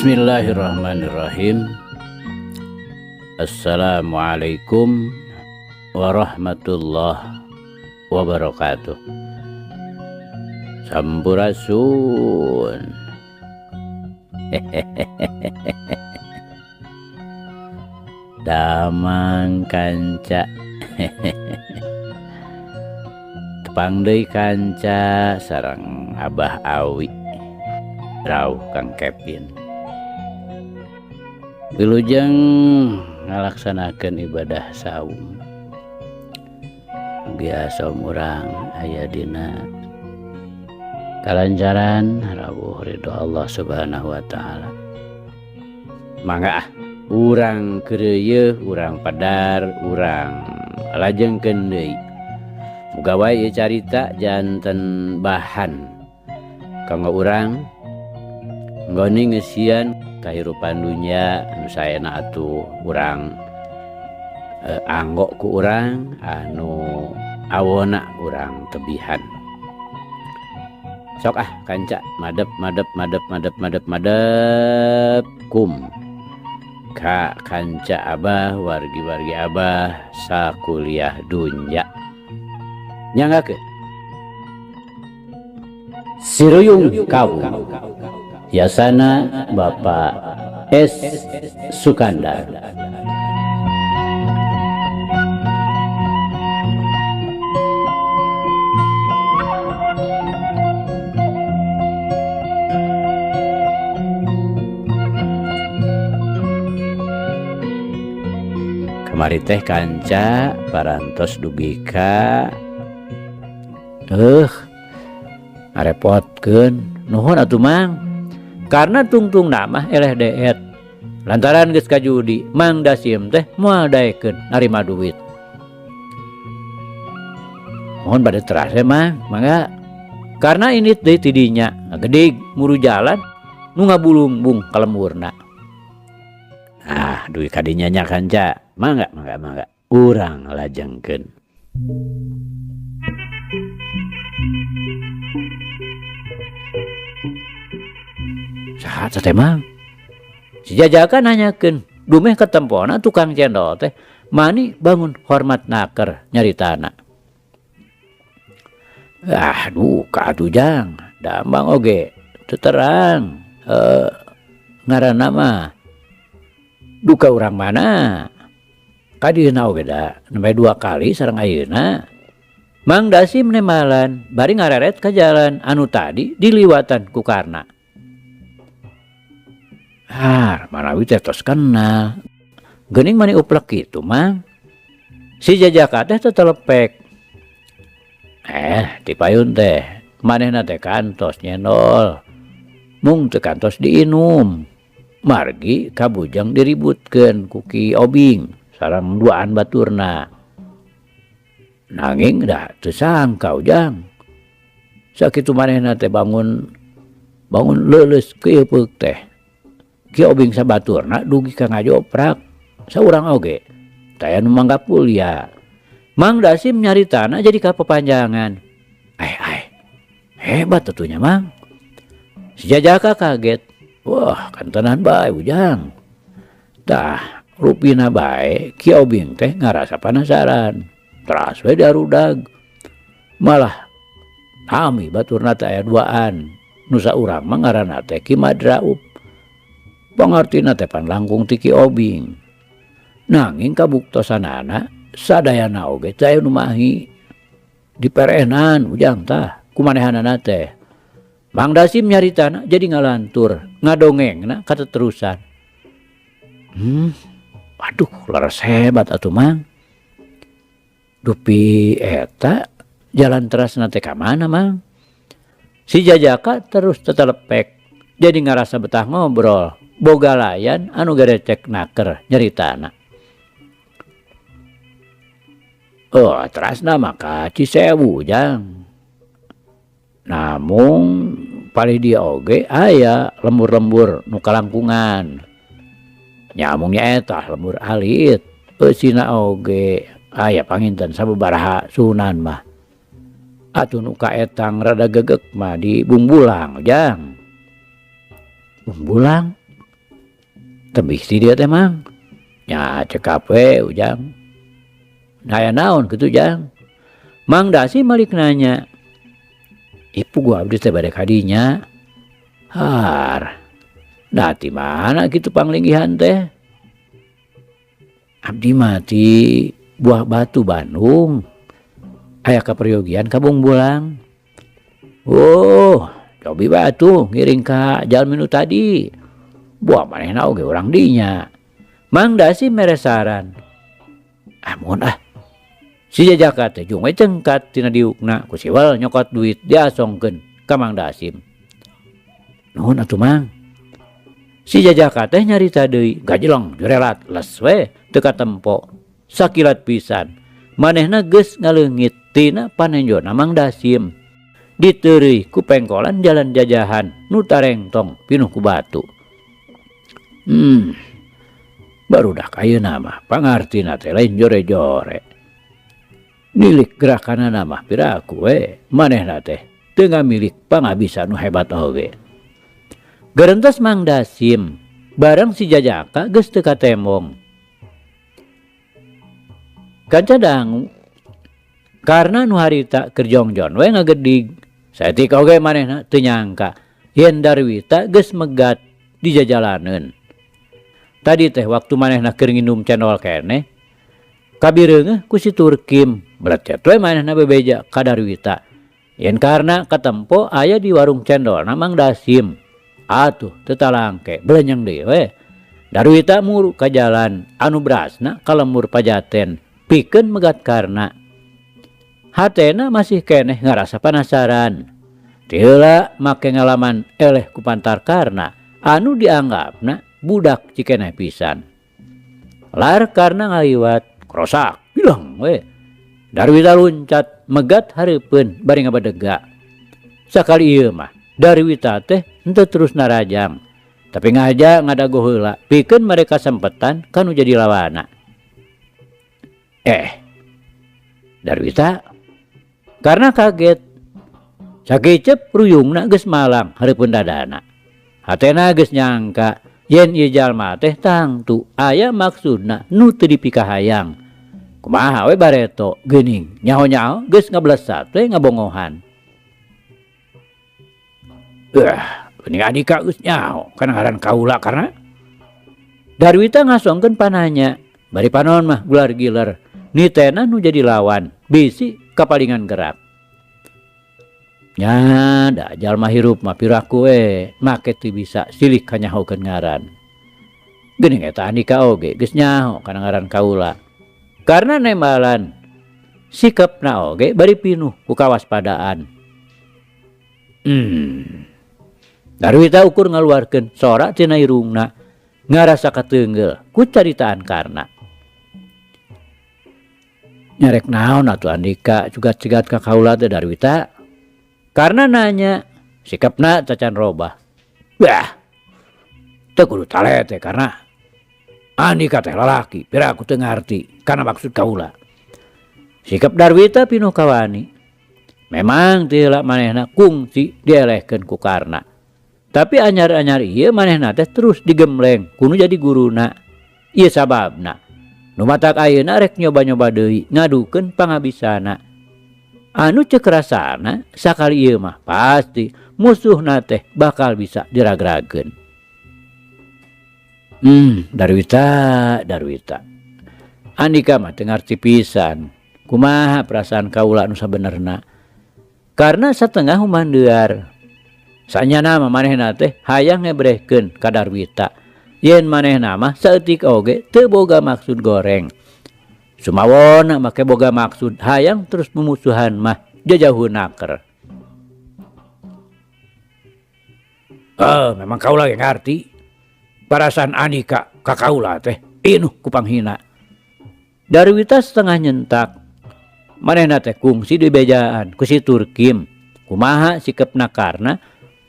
Bismillahirrahmanirrahim. Assalamualaikum warahmatullahi wabarakatuh. Sampurasun. Damang kanca. Tepang deui kanca sareng Abah Awi rauh Kang Kevin. Wilujeng ngalaksanakeun ibadah saum. Mugia saum urang aya dina kalancaran rawuh ridho Allah Subhanahu wa taala. Mangga ah urang keureuyeung, urang padar, urang lajengkeun deui. Muga wae ieu carita janten bahan kanggo urang nggone ngeusian kahirupan dunya anu saena atuh urang anggo ku urang anu awona urang tebihan. Sok ah kanca madep madep madep madep madep madep kum ka kanca abah wargi-wargi abah sakuliah dunya. Nyanggakeun Siruyung Kawu Yasana Bapak S. Sukandar. Kamari teh kanca parantos dugi ka ngarepotkeun. Nuhun atuh Mang. Karena tungtung nama eleh deet. Lantaran geus kajudi Mang Dasim teh moal daekeun narima duit. Mohon bade teras Mang, mangga. Karena ini deui tidinya ngagedig muru jalan nu ngabulumbung ka lemburna. Ah, duit kadinya nya kanca. Mangga, mangga, mangga. Urang lajengkeun. Saha teh Mang? Si Jajaka nanyakeun, dumeh ketempona tukang cendol teh mani bangun hormat naker nyaritana. Ah, duka atuh Jang, damang oge teu terang ngaranna mah. Duka urang mana? Kadieuna oge da nembe 2 kali sareng ayeuna. Mang Dasim nembalan bari ngareret ka jalan anu tadi diliwatan ku Karna. Ah, manawi teh tos kenal. Geuning mani uplek kitu, Mang. Si Jajaka teh tetelepek. Ti payun teh manehna teh kantos nyendol. Mung teu kantos diinum. Margi kabujang diributkeun ku Ki Obing sareng duaan baturna. Nanging dah teu sangka Ujang. Sakitu manehna teh bangun bangun leuleus keupeuk teh. Ki Obing sabaturna dugi ka ngajoprak saurang oge taya nu manggap kuliah. Mang Dasim nyaritana jadi kapepanjangan. Ai hebat tentunya Mang. Si Jajaka kaget. Wah, kantenan bae Ujang. Tah, rupina bae Ki Obing teh ngarasa penasaran. Teras we darudag. Malah nami baturna teh aya duaan. Nu saurang mah ngaranna teh Ki Madraub. Pangartina teh pan langkung ti Ki Obing. Nanging kabuktosanana sadayana oge teh aya nu mahi. Diperenan Ujang tah kumanehanana teh. Mang Dasim nyaritana jadi ngalantur, ngadongengna kateterusan. Waduh, leres hebat atuh Mang. Dupi eta jalan terasna teh ka mana Mang? Si Jajaka terus tetelepek, jadi ngarasa betah ngobrol. Boga layan anu gerecek naker nyaritana. Oh, terasna maka Cisewu Jang. Namung palih dia oge aya lembur-lembur nu kalangkungan. Nyamung nyaeta lembur alit. Eusina oge aya panginten sababaraha sunan mah. Atuh nu kaetang rada gegek mah di Bungbulang Jang. Bungbulang? Tebih ti dieu teh Mang. Nya cekap we Ujang. Aya naon kitu Jang? Mang Dasi malik nanya. Ih puguh abdi teh bade ka dinya. Har. Nah ti mana kitu panglinggihan teh? Abdi mah ti Buah Batu Bandung. Aya kaperyogian ka Bungbulang. Oh, cobi bae atuh ngiring ka jalmi nu tadi. Buah manehna oge urang dinya. Mang Dasi mere saran. Ah mun ah. Si jajaka teh jung we cengkat tina diukna ku siwel nyokot duit diasongkeun ka Mang Dasim. Nuhun atuh Mang. Si jajaka teh nyarita deui gajeleng jurelat les we teu katempo. Sakilat pisan manehna geus ngaleungit tina panenjona Mang Dasim. Diteureuy ku pengkolan jalan jajahan nu tarengtong pinuh ku batu. Barudak ayeuna mah pangartina teh lain jore-jore. Nilik gerakanana mah piraku we manehna teh teu ngamilik pangabisa nu hebat oge. Gerentes Mang Dasim bareng si jajaka geus teu katembong. Kanca dangu karna nu harita keur jongjon we ngagedig. Saeutik oge manehna teu nyangka yen Darwita geus megat di jajalaneun. Tadi teh waktu manehna keur nginum cendol keneh, kabireungeuh ku si Turkim, belecet we manehna bebeja ka Darwita. Yen karna katempo aya di warung cendolna Mang Dasim. Atuh teu talangke belenyeng deui we. Darwita muru ka jalan anu berasna ka lembur Pajaten pikeun megat karna. Hatena masih keneh ngarasa panasaran. Ti heula make ngalaman eleh ku pantar karna anu dianggapna budak cikeneh pisan. Lar karna ngaliwat krosak bileng we. Darwita luncat megat hareupeun bari ngabadega. Sakali ieu mah Darwita teh henteu terus narajang, tapi ngaja ngadago heula pikeun mere kasempetan ka nu jadi lawana. Darwita karena kaget sakicep ruyungna geus malang hareupeun dadana. Hatena geus nyangka yen ieu jalma teh tangtu aya maksudna nu teu dipikahayang. Kumaha we bareto geuning nyaho-nyaho geus ngablesat we ngabongohan. Geuning Andika geus nyaho kana ngaran kaula karena Darwita ngasongkeun pananya bari panon mah gular giler nitena nu jadi lawan bisi kapalingan gerak. Nya da jalma hirup mah piraku we make teu bisa silih kanyahokeun ngaran. Geuning eta Andika oge geus nyaho kana ngaran kaula. Karena nembalan sikapna oge bari pinuh ku kawaspadaan. Darwita ukur ngaluarkeun sora tina irungna ngarasa kateungeul ku caritaan Karna. Nyarek naon atuh Andika cugat-cigat ka kaula teh Darwita? Karna nanya sikapna tacan robah. Bah. Teu kudu talete karna Andika teh lalaki, pira aku teu ngarti kana maksud kaula. Sikap Darwita pinuh kawani. Memang teu heula manehna kungsi dielehkeun ku Karna. Tapi anyar-anyar ieu manehna teh terus digembleng ku nu jadi guruna. Ieu sababna. Nu matak ayeuna rek nyoba-nyoba deui ngadukeun pangabisana. Anu ceuk rasana sakali ieu mah pasti musuhna teh bakal bisa diragrageun. Darwita, Darwita. Andika mah teu ngarti pisan kumaha perasaan kaula nu sabenerna. Karena satengah humandear. Sanyana mah manehna teh hayang ngebrehkeun ka Darwita. Yen manehna mah saeutik oge teu boga maksud goreng. Sumawona make boga maksud hayang terus mumusuhan mah jajauheun naker. Memang kaula ge ngarti. Perasaan Andika ka kaula teh inuh ku panghina. Darwita setengah nyentak. Manehna teh kungsi di bejaan ku si Turkim. Kumaha sikepna Karna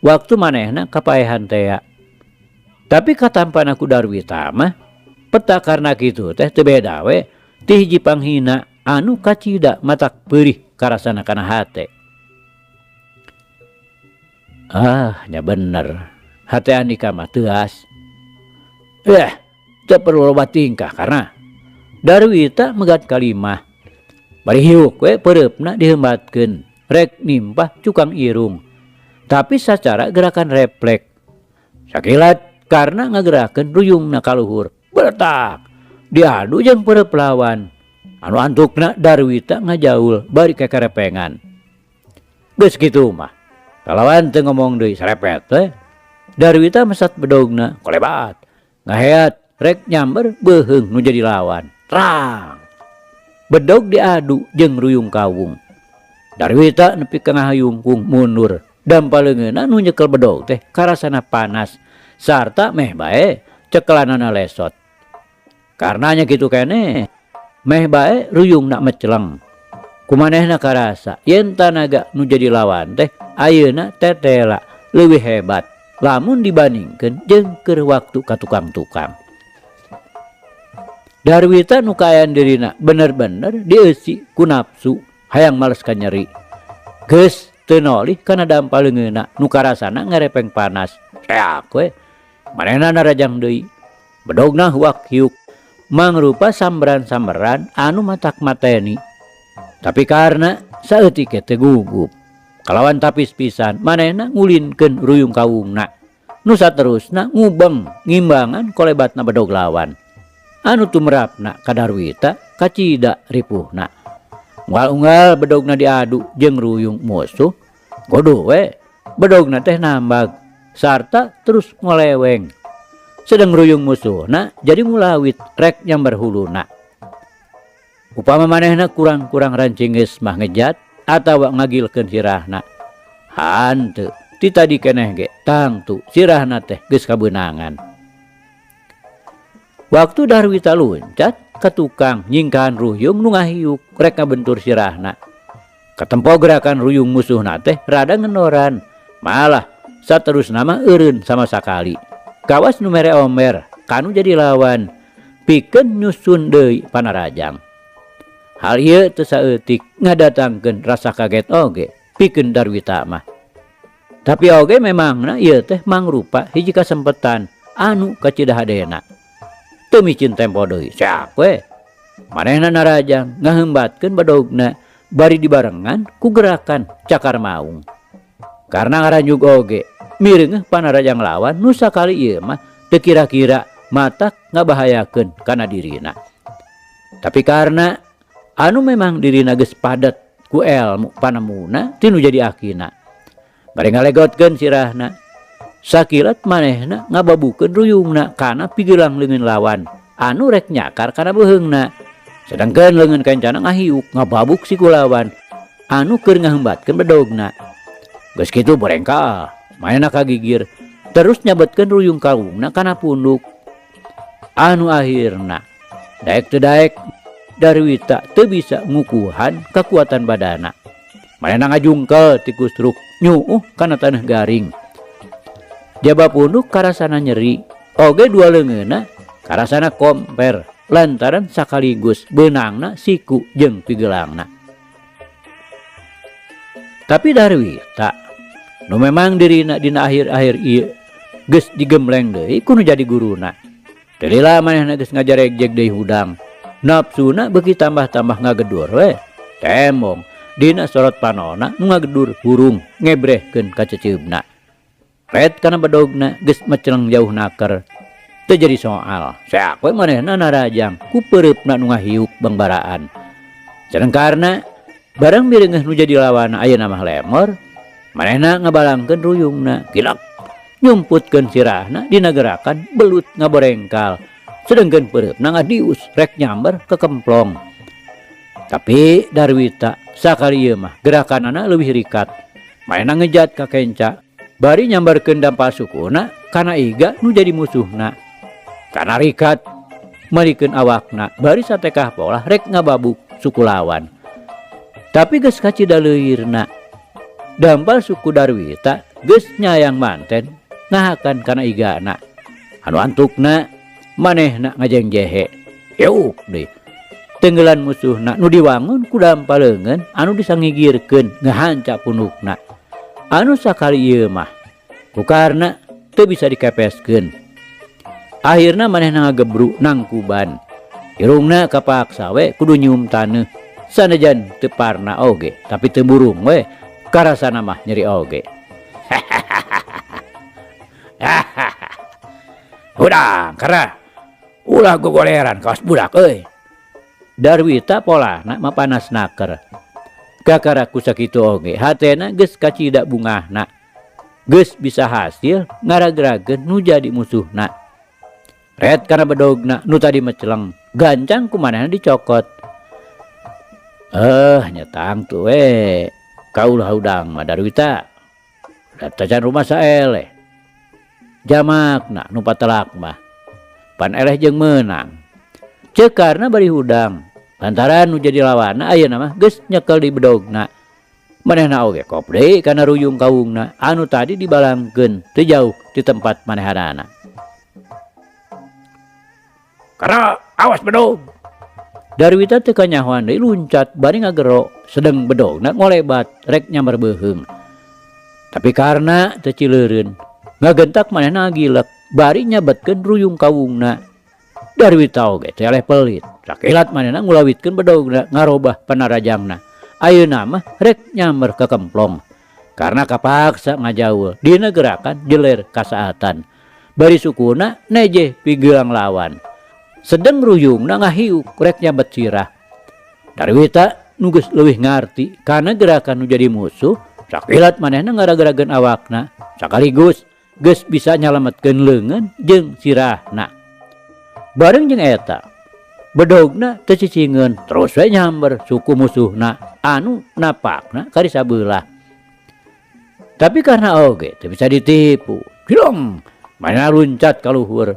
waktu manehna kapaehan tea. Tapi katampana ku Darwita mah peta karna kitu teh teu beda we ti hiji panghina anu kacida matak peurih karasana kana hate. Ah, nya bener. Hate Andika mah teuas. Eh, teu perlu loba tingkah karena Darwita megat kalimah. Bari hiuk we peureupna diheumbatkeun rek nimpah cukang irung. Tapi sacara gerakan refleks. Sakilat karena ngagerakeun ruyungna ka luhur. Beletak. Diadu jeung peureub lawan. Anu antukna Darwita ngajaul bari kekerepengan. Geus kitu mah. Kalawan teu ngomong deui sarepet we. Darwita mesat bedogna kolebat. Ngaheat rek nyamber beuheung nu jadi lawan. Trang. Bedog diadu jeung ruyung kawung. Darwita nepi ka ngahayungkung mundur. Dampal leungeunna nu nyekel bedog teh karasana panas sarta meh bae cekelanana lesot. Karenanya kitu keneh meh bae ruyungna meceleng. Kumanehna karasa yen tanaga nu jadi lawan teh ayeuna tetela leuwih hebat lamun dibandingkeun jeung keur waktu ka tukang-tukang. Darwita nu kaayaan dirina bener-bener dieusi ku nafsu hayang males ka nyeri. Geus teu nolih kana dampal leungeunna nu karasana ngarepeng panas. Eak we. Manehna narajang deui. Bedogna huak hiuk mangrupa samberan-samberan anu matak mateni. Tapi karena saeutik ge teu gugup. Kalawan tapis pisan manehna ngulinkeun ruyung kawungna. Nu saterusna ngubeng ngimbangan kolebatna bedog lawan. Anu tumerapna ka Darwita kacida ripuhna. Unggal-unggal bedogna diadu jeung ruyung musuh, godoh we bedogna teh nambag sarta terus ngoleweng. Sedeng ruyung musuhna jadi mulawit rek nyamber huluna. Upama manehna kurang-kurang rancingeus mah ngejat atawa ngagilkeun sirahna. Hanteu ti tadi keneh ge tangtu sirahna teh geus kabeunangan. Waktu Darwita luncat ka tukang nyingkahan ruyung nu ngahiuk rek ngabentur sirahna. Katempo gerakan ruyung musuhna teh rada ngendoran, malah saterusna mah eureun sama sakali. Kawas nu mere omer kanu jadi lawan pikeun nyusun deui panarajang. Hal ieu teu saeutik ngadatangkeun rasa kaget oge pikeun Darwita mah. Tapi oge memangna ieu teh mangrupa hiji kasempetan anu kacida hadena. Teu micin tempo deui, seak we. Manehna narajang ngaheumbatkeun bedogna bari dibarengan ku gerakan cakar maung. Karena ngaranjug oge mireungeuh panarajang lawan nu sakali ieu mah teu kira-kira matak ngabahayakeun kana dirina. Tapi karena anu memang dirina geus padet ku elmu panemuna ti nu jadi akina. Bari ngalegotkeun sirahna. Sakilat manehna ngababukeun ruyungna kana pigelang leungeun lawan anu rek nyakar kana beuheungna. Sedangkeun leungeun kencana ngahiuk ngababuk siku lawan anu keur ngaheumbatkeun bedogna. Geus kitu borengkal, manehna kagigir terus nyabetkeun ruyung kawungna kana punduk. Anu akhirna daek teu daek Darwita teu bisa ngukuhan kakuatan badana. Manehna ngajungkel ti kusruk nyuuh kana taneuh garing. Jaba punduk karasana nyeri, oge dua leungeunna karasana komper lantaran sakaligus beunangna siku jeung pigelangna. Tapi Darwita nu memang dirina dina akhir-akhir ieu geus digembleng deui ku nu jadi guruna. Teu lila manehna geus ngajaregjeg deui hudang. Nafsuna beuki tambah-tambah ngagedur we. Temong dina sorot panona nu ngagedur hurung ngebrehkeun ka ceceubna. Ret kana bedogna geus meceleng jauh naker. Teu jadi soal. Seak we manehna narajang ku peureupna nu ngahiuk bangbaraan. Sedeng karena barang mireungeuh nu jadi lawanna ayeuna mah lemor, manehna ngabalangkeun ruyungna, kilak nyumputkeun sirahna dina gerakan belut ngaborengkal. Sedengkeun peureupna ngadius rek nyamber ke kemplong. Tapi Darwita sakali ieu mah gerakanana leuwih rikat. Manehna ngejat ka kenca bari nyambarkeun dampal sukuna kana iga nu jadi musuhna. Kana rikat marikeun awakna bari satekah polah rek ngababuk suku lawan. Tapi geus kacida leuirna. Dampal suku Darwita geus nyayang manten ngahakan kana igana. Anu antukna manehna ngajengjehe. Yuk deui. Tenggelan musuhna nu diwangun ku dampal leungeun anu disangigirkeun ngahanca punukna. Anu sakali ieu mah ku karna teu bisa dikepeskeun. Akhirna manehna ngagebru nangkuban. Irungna kapaksa we kudu nyium taneuh. Sanajan teu parna oge, tapi teu burung we karasana mah nyeri oge. Hudang kara. Ulah gogoleran kawas budak euy. Darwita polahna mapanas naker. Kakara ku sakitu oge hatena geus kacida bungahna. Geus bisa hasil ngaragrageun nu jadi musuhna. Ret kana bedogna nu tadi meceleng, gancang ku manehna dicokot. Nyetang tuh we. Kaulah hudang mah Darwita. Da tacan rumah saeleh. Jamakna nu patelak mah. Pan eleh jeung meunang. Ceuk karna bari hudang. Lantaran nu jadi lawanna ayeuna mah geus nyekel di bedogna. Manehna oge kop deui kana ruyung kawungna anu tadi dibalangkeun teu jauh ti tempat manehanana. Kara awas bedog. Darwita teu kanyahoan deui luncat bari ngagero sedeng bedogna ngolebat rek nyamber beuheung. Tapi karna teu cileureun ngagentak manehna ngagilek bari nyabetkeun ruyung kawungna. Darwita oge teh eleh pelit. Sakilat manehna ngulawitkeun bedogna ngarobah panarajangna. Ayeuna mah rek nyamber ka kemplong. Karena kapaksa ngajaul dina gerakan jeler kasaatan. Bari sukuna neje pigelang lawan. Sedeng ruyungna ngahiuk rek nyabet sirah. Darwita nu geus leuwih ngarti kana gerakan nu jadi musuh, sakilat manehna ngaragerageun awakna sakaligus geus bisa nyalametkeun leungeun jeung sirahna. Bareng jeung eta, bedogna teu cicingeun terus we nyamber suku musuhna anu napakna kari sabelah. Tapi karena oge teu bisa ditipu, cilong manehna luncat ka luhur.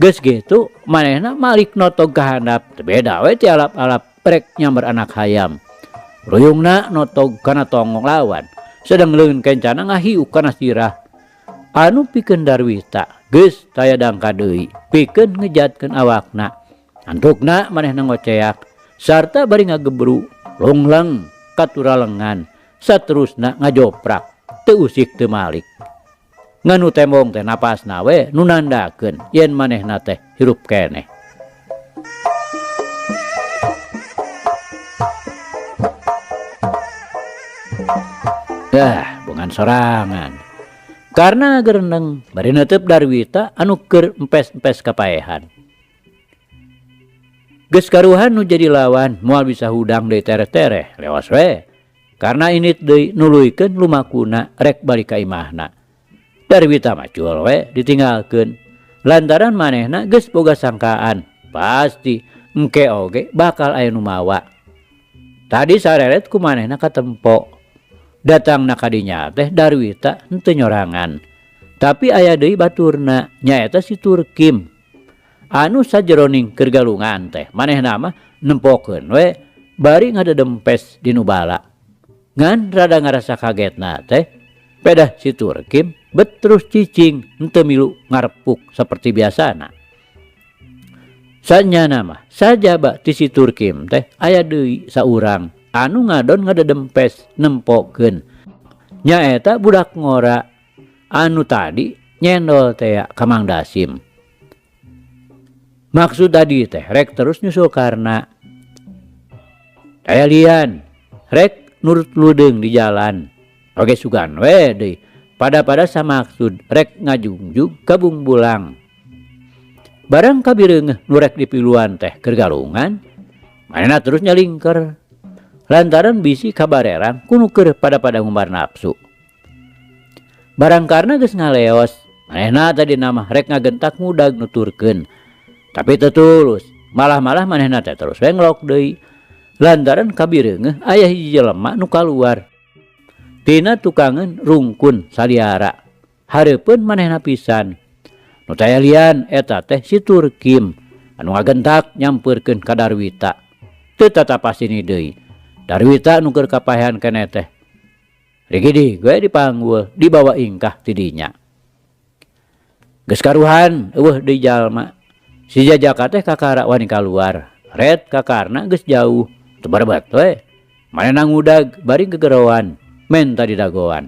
Geus kitu manehna malik notog ka handap, teu beda we ti alap-alap rek nyamber anak hayam. Ruyungna notog kana tongong lawan, sedeng leungeun kencana ngahiuk kana sirah. Anu pikeun Darwita geus taya dangka deui, pikeun ngejatkeun awakna. Antukna manehna ngoceak sarta bari ngagebru, lungleng katuralengan, saterusna ngajoprak, teu usik teu malik. Ngan nu tembong teh napasna we nu nandakeun yen manehna teh hirup keneh. Dah, bongan sorangan. Karena gereneng bari neuteub Darwita anu keur empes-empes kapaehan. Geus karuhan nu jadi lawan moal bisa hudang deui tereh-tereh lewas we. Karena init deui nuluykeun lumakuna rek balik ka imahna. Darwita mah cul we ditinggalkeun. Lantaran manehna geus boga sangkaan pasti engke oge bakal aya nu mawa. Tadi sareret ku manehna katempo. Datangna ka dinya teh Darwita henteu nyorangan. Tapi aya deui baturna nyaeta si Turkim. Anu sajeroning keur galungan teh manehna mah nempokeun we bari ngadedempes di nu bala. Ngan rada ngarasa kagetna teh pedah si Turkim bet terus cicing henteu milu ngarepuk seperti biasana. Sanyana mah sajaba ti si Turkim teh aya deui saurang anu ngadon ngadedempes nempokeun. Nyaeta budak ngora anu tadi nyendol tea ka Mang Dasim. Maksud tadi teh rek terus nyusul karna. Daya lian rek nurut ludeung di jalan. Oge sugan we deui. Pada-pada samaksud rek ngajungjug ka Bungbulang. Barang kabireungeuh nu rek dipiluan teh keur galungan, manehna terus nyalingker. Lantaran bisi kabarerang ku nu keur pada-pada ngumbar nafsu. Barang karna geus ngaleos, manehna tadi mah rek ngagentak ngudag nuturkeun. Tapi teu tulus, malah-malah manehna teh terus we ngelok deui. Lantaran kabireungeuh aya hiji jelema nu kaluar. Tina tukangeun rungkun saliara. Hareupeun manehna pisan. Nu taya lian eta teh si Turkim anu ngagentak nyampeurkeun ka Darwita. Teu tatapasini deui. Darwita nu keur kapaehan keneh teh. Rigidi we dipanggul dibawa ingkah ti dinya. Geus karuhan eueuh deui jalma. Si jajaka teh kakara wani kaluar. Ret kakarna geus jauh. Teu barebat we. Manehna ngudag bari gegeroan menta didagoan.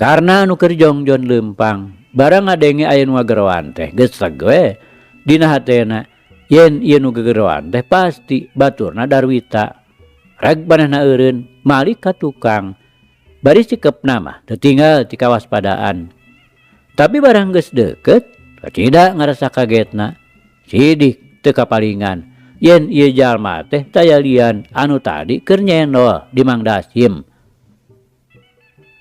Karena anu keur jongjon leumpang Barang ngadenge aya nu ngageroan teh geus we dina hatena yen ieu nu gegeroan teh pasti baturna Darwita. Reg manehna eureun malik ka tukang. Bari sikepna mah teu tinggal ti kawaspadaan. Tapi barang geus deukeut, kacida ngarasa kagetna. Sidik teu kapalingan yen ieu jalma teh taya lian anu tadi keur nyendol di Mang Dasim.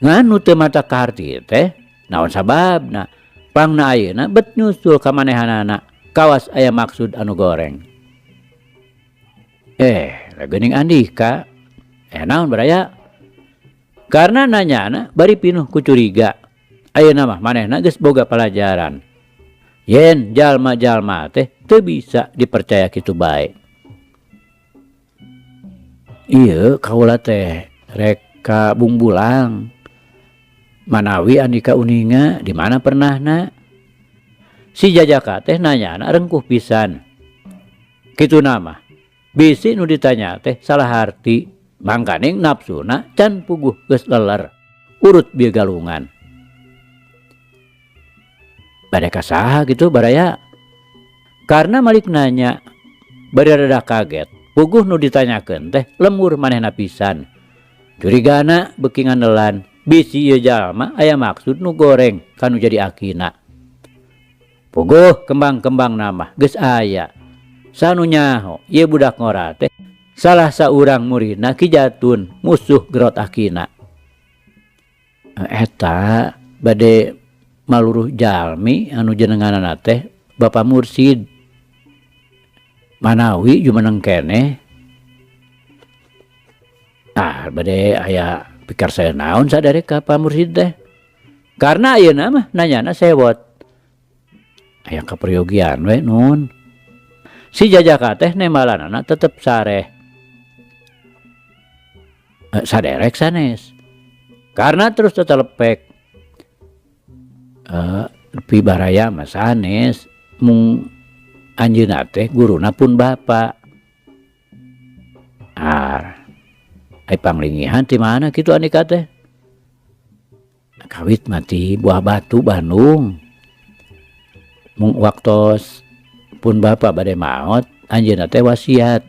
Ngan nu teu mata kaharti teh naon sababna pangna ayeuna bet nyusul ka manehanana kawas aya maksud anu goreng. Geuning Andika, naon baraya? Karena nanyana bari pinuh ku curiga. Ayeuna mah manehna geus boga palajaran. Yen jalma-jalma teh teu bisa dipercaya kitu bae. Ieu kaula teh rek ka Bungbulang. Manawi Andika uninga di mana pernahna? Si jajaka teh nanyana rengkuh pisan. Kituna mah bisi nu ditanya teh salah harti, mangkaning nafsuna can puguh geus leler. Urut bieu galungan. Bade ka saha kitu baraya? Karena malik nanya bari rada kaget, puguh nu ditanyakeun teh lemur manehna pisan. Curigana beuki nganelan, bisi ieu jalma aya maksud nu goreng kanu jadi akina. Puguh kembang-kembang mah geus aya. Sanu nyaho ieu budak ngora teh salah saurang muridna Ki Jatun, musuh gerot akina. Eta bade maluruh jalmi anu jenenganana teh Bapak Mursid. Manawi jumeneng keneh. Ah, bade aya pikir saya naon saderek ka Pak Mursid teh. Karena ayeuna mah nanyana sewot. Aya kaperyogian we nun. Si jajaka teh nembalanana tetep sareh. Saderek sanes. Karena terus tetelepek. Pi baraya mah sanes mung anjeunna teh guruna pun bapa. Ah, ai panglingihan ti mana kitu Andika teh? Kawit mah ti Buah Batu Bandung. Mung waktos pun bapa bade maot anjeunna teh wasiat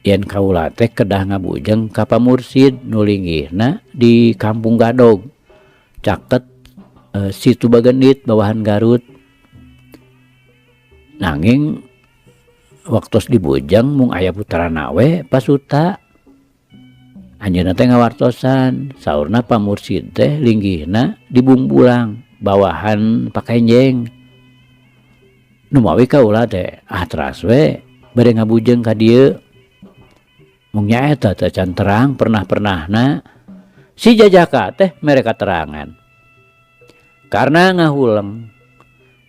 yen kaula teh kedah ngabujeng ka Pa Mursid nu linggihna di Kampung Gadog caket Situ Bagendit bawahan Garut. Nanging waktos dibujeng mung aya putrana we Pasuta. Anjeunna teh ngawartosan saurna Pa Mursid teh linggihna di Bungbulang bawahan Pakenjeng. Numawi kaula teh ah teras we bade ngabujeng ka dieu. Mung nyaeta teh can terang pernah-pernahna si jajaka teh mere katerangan. Karena ngahuleng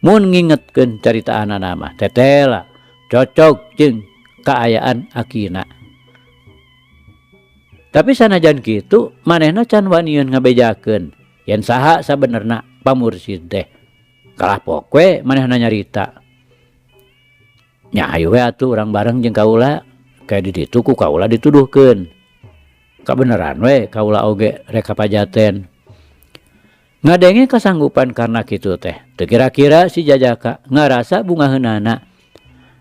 mun ngingetkeun caritaanana mah tetela cocok jeung kaayaan akina. Tapi sanajan kitu manehna can waniun ngabejakeun yen saha sabenerna Pa Mursid teh. Kalah pok we manehna nyarita. Nya hayu we atuh urang bareng jeung kaula, kayak di ditu ku kaula dituduhkeun. Kabeneran we kaula oge rek ka Pajaten. Ngadenge kasanggupan karena kitu teh. Teu kira-kira si jajaka ngarasa bungaheunana.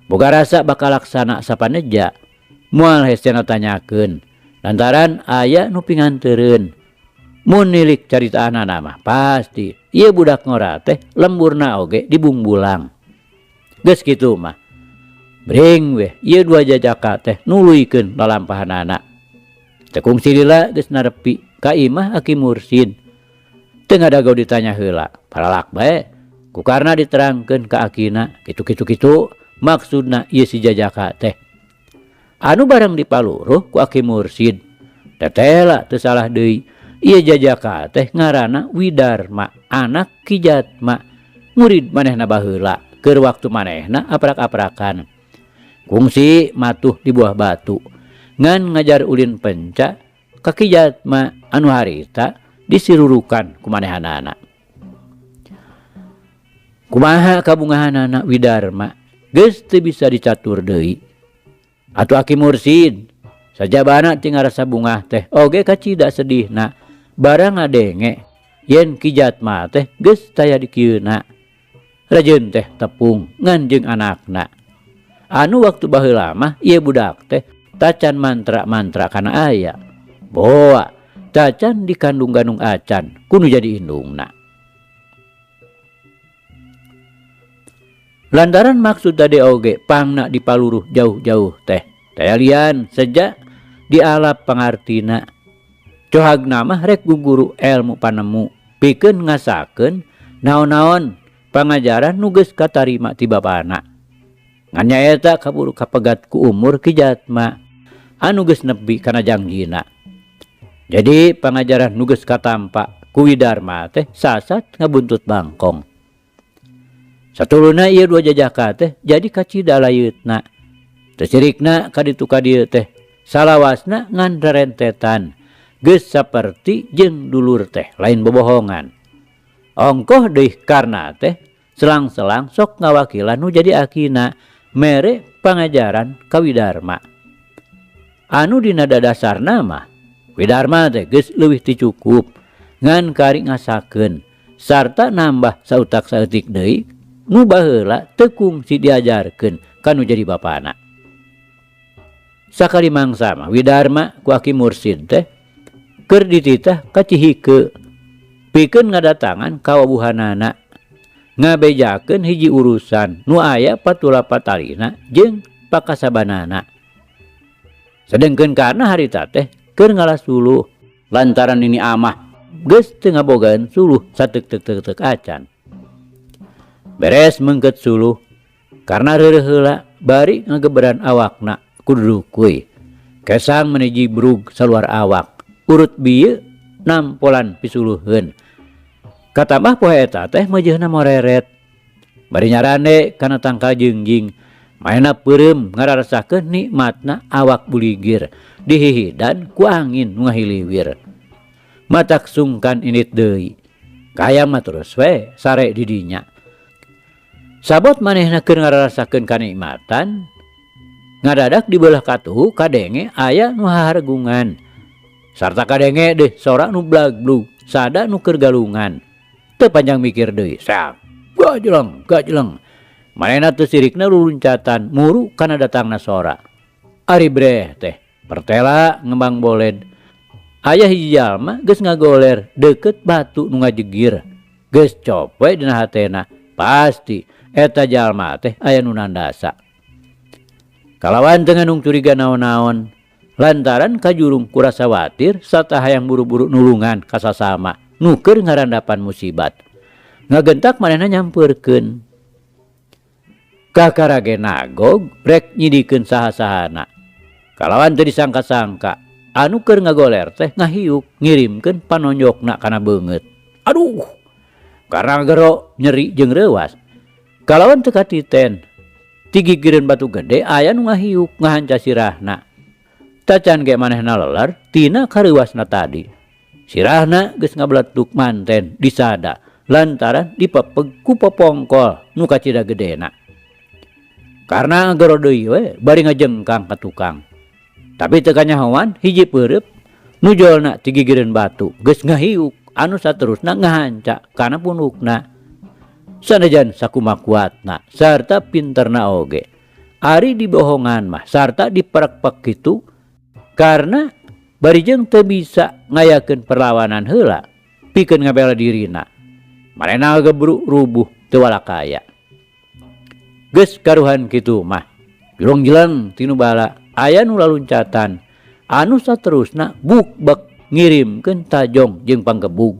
Boga rasa bakal laksana sapaneja. Moal hesena tanyakeun. Lantaran aya nu pinganteureun. Mun nilik caritaanana mah pasti ieu budak ngora teh lemburna oge di Bungbulang. Geus kitu mah. Bring weh ieu dua jajaka teh nuluykeun lalampahanana. Teu kungsi lila geus narepi ka imah Aki Mursid. Teu ngadago ditanya heula, palalak bae. Ku karna diterangkeun ka akina kitu-kitu kitu maksudna ieu si jajaka teh. Anu barang dipaluruh ku Aki Mursid. Tetela teu salah deui. Ieu jajaka teh ngaranna Widarma, anak Ki Jatma, murid manehna baheula keur waktu manehna aprak-aprakan. Kungsi matuh di Buah Batu. Ngan ngajar ulin penca ka Ki Jatma anu harita disirurukan ku manehanana. Kumaha kabungahanana Widarma geus teu bisa dicatur deui. Atuh Aki Mursid sajabana ti ngarasa bungah teh oge kacida sedihna barang ngadenge Yen Ki Jatma teh geus taya dikieuna. Rajeun teh tepung ngan jeung anakna. Anu waktu baheula mah ieu budak teh tacan mantra-mantra kana aya. Boa tacan dikandung-gandung acan kudu jadi indungna. Lantaran maksud tadi oge pangna dipaluruh jauh-jauh teh. Taya lian sejak dialap pangartina. Cohagna mah rek guguru elmu panemu pikeun ngasakeun naon-naon pangajaran nu geus katarima ti bapana. Ngan nyaeta kaburu kapegat ku umur Ki Jatma anu geus nepi kana jangjina. Jadi pangajaran nu geus katampa ku Widarma teh sasat ngabuntut bangkong. Satuluna ieu dua jajaka teh jadi kacida layeutna. Teu cirikna ka ditu ka dieu teh salawasna ngan rerentetan. Geus saperti jeung dulur teh lain bobohongan. Ongkoh deui Karna teh selang-selang sok ngawakilan nu jadi akina mere pangajaran ka Widarma. Anu dina dadasarna mah Widarma teh geus leuwih ti cukup ngan kari ngasakeun sarta nambah sautak saeutik deui nu baheula teu kungsi diajarkeun ka nu jadi bapana. Sakali mangsa mah Widarma ku Aki Mursid teh keur dititah ka Cihike pikeun ngadatangan kawabuhanana ngabejakeun hiji urusan nu aya patula patalina jeung pakasabanana. Sedengkeun Karna harita teh keur ngalas suluh lantaran nini amah geus teu ngabogaan suluh sateuk-teuk-teuk acan. Beres mengket suluh Karna reureuh heula bari ngageberan awakna kudu kuy. Kesang meuni jibrug saluar awak. Urut bieu nampolan pisuluheun. Katambah poe eta teh meujeuhna moreret. Bari nyarande kana tangkal jengjing. Manehna peureum ngararasakeun nikmatna awak buligir dihihidan ku angin nu ngahiliwir. Matak sungkan indit deui. Kahayang mah terus we sare di dinya. Sabot manehna keur ngararasakeun kanikmatan, ngadadak di beulah katuhu kadenge aya nu hahargungan. Sarta kadenge deh sora nu blagblug, sada nu keur galungan. Teu panjang mikir deui, sak gajleng gajleng. Manehna teu sirikna luluncatan muru kana datangna sora. Ari breh teh pertela ngembang boled. Aya hiji jalma geus ngagoler deukeut batu nu ngajegir. Geus cop we dina hatena, pasti eta jalma teh aya nu nandasa. Kalawan teu nganung curiga naon-naon, lantaran kajurung kurasa watir sarta hayang buru-buru nulungan ka sasama nu keur ngarandapan musibat. Ngagentak manehna nyampeurkeun. Kakara ge nagog rek nyidikeun saha-sahana. Kalawan teu disangka-sangka, anu keur ngagoler teh ngahiuk ngirimkeun panonjokna kana beungeut. Aduh, karena gero nyeri jeung reuas. Kalawan teu katiten, tigigireun batu gede aya nu ngahiuk ngahanca sirahna. Tacan ge manehna leler tina kareuasna tadi. Sirahna geus ngabeletuk manten disada lantaran dipepeg ku popongkol nu kacida gedena. Karena gero deui we bari ngajengkang ka tukang. Tapi teu kanyahoan hiji peureub nu jolna tigigireun batu geus ngahiuk anu saterusna ngahanca kana punukna. Sanajan sakumaha kuatna sarta pinterna oge. Ari dibohongan mah sarta diperekpek kitu karena bari jeung teu bisa ngayakeun perlawanan heula pikeun ngabela dirina. Manehna gebruk rubuh teu walakaya. Geus karuhan kitu mah julong-jeleng tinu bala aya nu laluncatan anu saterusna bukbek ngirimkeun tajong jeung panggebug.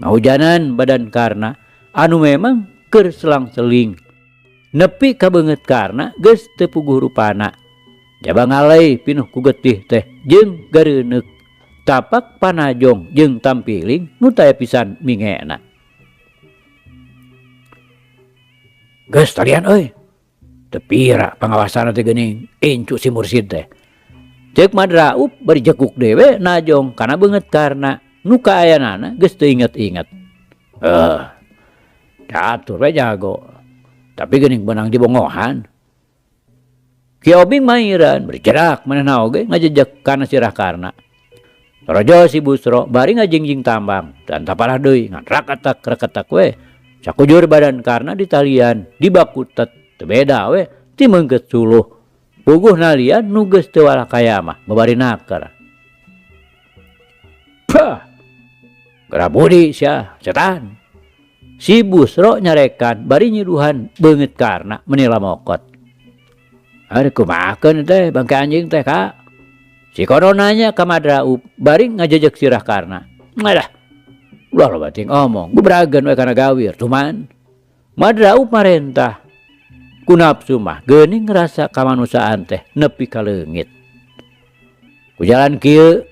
Ngahujanan badan Karna anu memang keur selang-seling. Nepi ka beungeut Karna geus teu puguh rupana. Jaba ngalei pinuh ku getih teh jeung gareuneuk. Tapak panajong jeung tampiling nu taya pisan mingena. Geus talian euy. Teu pira pangawasana teh geuning incu si mursid teh. Ceuk Madraup bari jekuk dewe najong kana beungeut Karna nu kaayanana geus teu inget-inget. Catur we jago. Tapi geuning beunang dibongohan. Ki Obing mairan berjerak manehna oge ngajejek kana sirah Karna. Torojo si Busro bari ngajingjing tambang dan taparah deui ngan rakatak rakatak we. Sakujur badan Karna ditalian dibakutet teu beda we ti meungkeut suluh. Puguh nalian nu geus teu walakaya mah babari naker. Pah! Geura budi sia setan. Si Busro nyarekan bari nyiduhan beungeut Karna meni lamokot. Ari kumahakeun teh bangke anjing teh ka? Si Kono nanya ka Madraup bari ngajejek sirah Karna. Alah, ulah loba teuing omong, gubrageun we kana gawir tuman. Madraup marentah. Ku nafsu mah geuning rasa kamanusiaan teh nepi ka leungit. Ku jalan kieu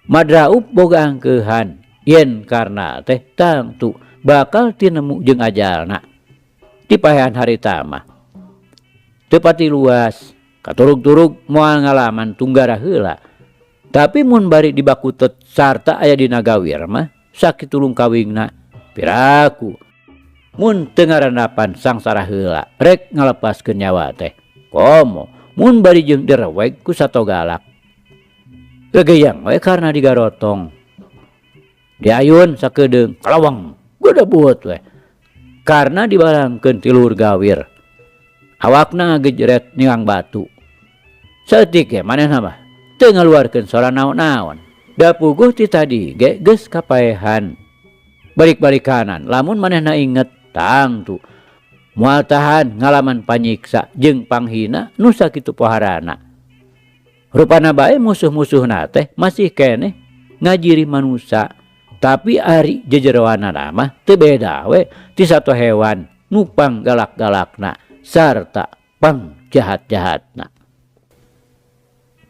Madraup boga angkeuhan yen Karna teh tangtu bakal tinemu jeung ajalna. Dipaehan harita mah teu pati luas, katurug-turug moal ngalaman tunggara heula. Tapi mun bari dibakutet sarta aya dina gawir mah sakitu lungkawingna piraku. Mun teu ngarandapan sangsara heula rek ngalepaskeun nyawa teh. Komo mun bari jeung direweg ku sato galak. Gegeyang we karna digarotong. Diayun sakedeung kalawang geudebut we. Karna dibalangkeun ti luhur gawir. Awakna ngagejret niang batu. Saeutik ge manehna mah teu ngaluarkeun sora naon-naon. Da puguh ti tadi ge geus kapaehan. Balik-balik kanan lamun manehna inget tangtu moal tahan ngalaman panyiksa jeung panghina nu sakitu poharana. Rupana bae musuh-musuhna teh masih keneh ngajiri manusa. Tapi ari jejeroanana mah teu beda we ti sato hewan nu panggalak-galakna sarta pang jahat-jahatna.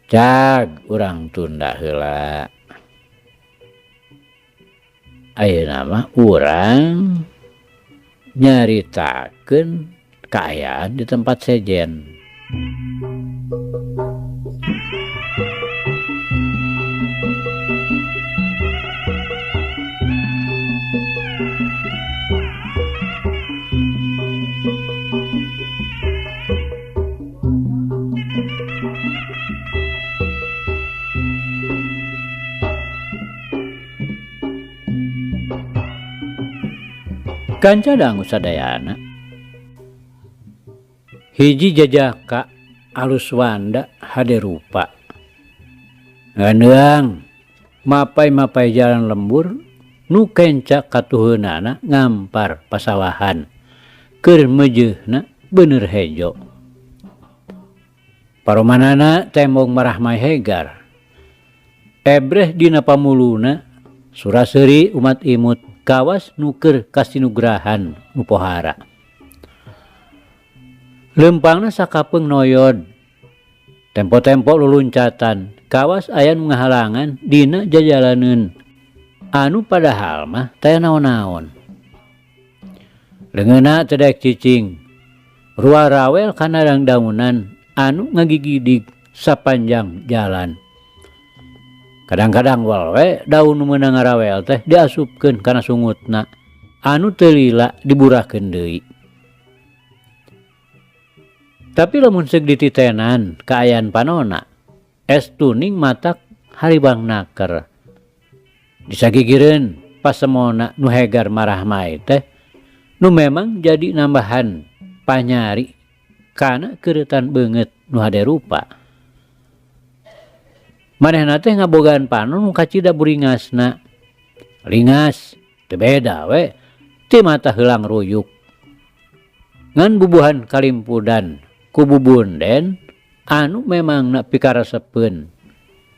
Cag urang tunda heula. Ayeuna mah urang nyaritakeun kaayaan di tempat sejen. Kanca dangu sadayana. Hiji jajaka alus wanda hade rupa. Nganeang mapai-mapai jalan lembur nu kenca katuheunana ngampar pasawahan. Keur meujeuhna beuneur hejo. Paromanana tembong marahmai hegar. Ebreh dina pamuluna suraseuri umat imut kawas nuker kasinugrahan nu pohara. Lempangna sakapeung noyod. Tempo-tempo luluncatan kawas aya nu ngahalangan dina jajalaneun. Anu padahal mah taya naon-naon. Leungeunna teu daek cicing. Rua rawel kana dangdaunan anu ngagigidig sapanjang jalan. Kadang-kadang wae daun nu meunang ngarawel teh diasupkeun kana sungutna anu teu lila diburahkeun deui. Tapi lamun seug dititenan kaayaan panona, es tuning matak haribang naker. Disagigireun pasemona nu hegar marahmai teh nu memang jadi nambahan panyari kana keureutan beungeut nu hade rupa. Manehna teh ngabogaan panon nu kacida buringasna. Lingas teu beda we ti mata heulang ruyuk. Ngan bubuhan kalimpudan ku bubunden anu memangna pikarasepeun.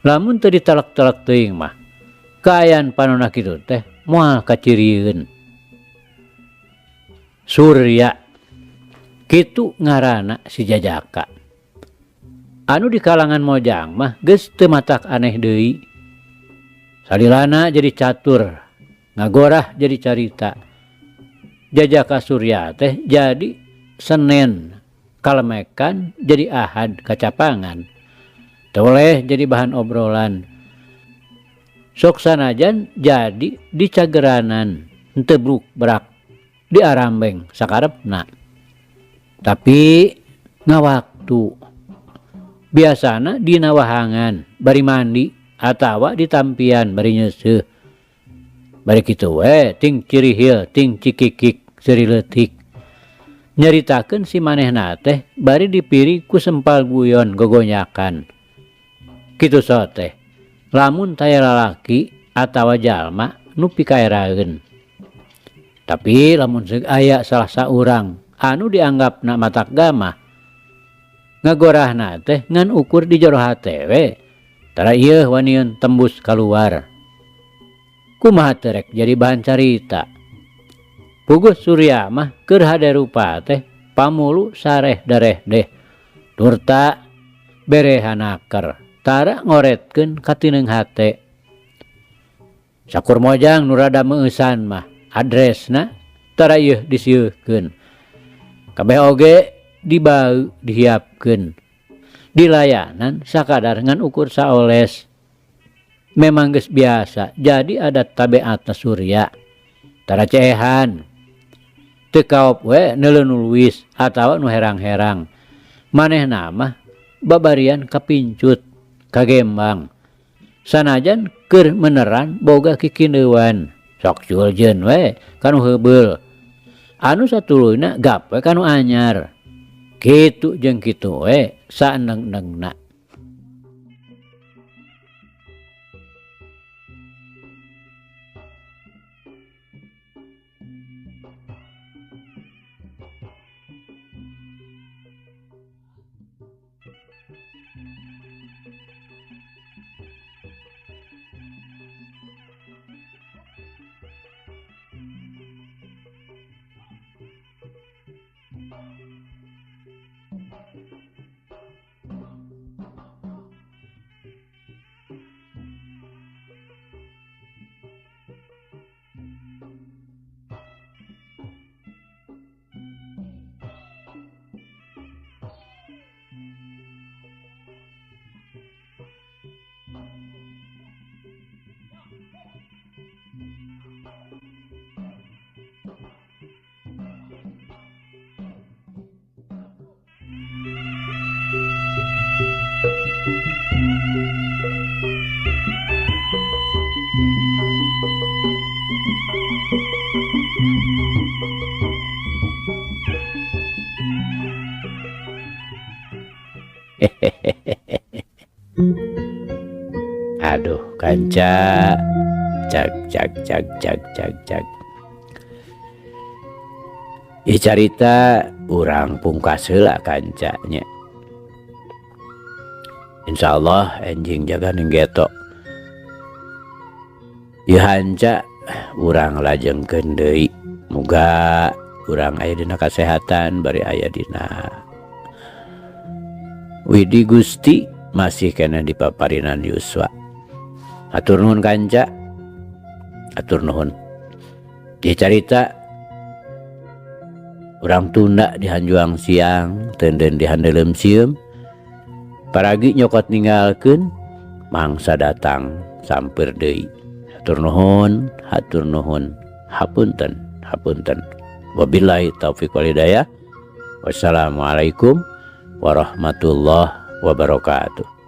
Lamun teu ditalek-telek teuing mah kaayaan panonna kitu teh moal kacirieun. Surya kitu ngaranna si jajaka. Anu di kalangan mojang mah geus teu matak aneh deui. Salilana jadi catur, ngagorah jadi carita. Jajaka Surya teh jadi Senen, kalemekan jadi Ahad kacapangan. Toleh jadi bahan obrolan. Sok sanajan jadi dicageranan, henteu bruk-brak, diarambeng sakarepna. Tapi ngawaktu biasana dina wahangan bari mandi atawa ditampian bari nyeuseuh. Bari kitu we ting cirihil ting cikikik seuri leutik. Nyaritakeun si manehna teh bari dipiri ku sempal guyon gogonyakan. Kitu so teh lamun taya lalaki atawa jalma nu pikaeraeun. Tapi lamun seug aya salah saurang anu dianggapna matak gamah, ngagorahna teh ngan ukur di jero hate we, tara ieuh waniun tembus kaluar. Kumaha teu rek jadi bahan carita. Puguh Surya mah keur hade rupa teh pamulu sareh dareh deh, turta berehanaker tara ngoretkeun katineung hate. Sakur mojang nu rada meueusan mah adresna tara ieuh disieuhkeun. Kabeh oge dibau dihiapkeun. Dilayanan sakadar ngan ukur saoles. Memang geus biasa jadi adat tabeatna Surya. Tara ceehan. Teu kaop we neuleu nu luwis atawa nu herang-herang. Manehna mah babarian kapincut, kagembang. Sanajan keur meneran boga kikindeuan. Sok culjeun we kanu heubeul. Anu satuluyna gap we kanu anyar. Kitu jeung kitu we saeneng-enengna. Aduh kanca, cak cak cak cak cak cak. Ih carita urang pungkas heula kancanya. Insyaallah enjing jaga ning geto. Ieu hanca urang lajengkeun deui. Muga urang aya dina kasehatan bari aya dina Widi Gusti masih kena di paparinan Yuswa. Atur nuhun kanca, atur nuhun. Di carita urang tunda di hanjuang siang, tenden di handelem sieum. Paragi nyokot ninggalkeun, mangsa datang sampeur deui. Atur nuhun, hatur nuhun, hapunten, hapunten. Wabillahi taufik wal hidayah. Wassalamualaikum warahmatullahi wabarakatuh.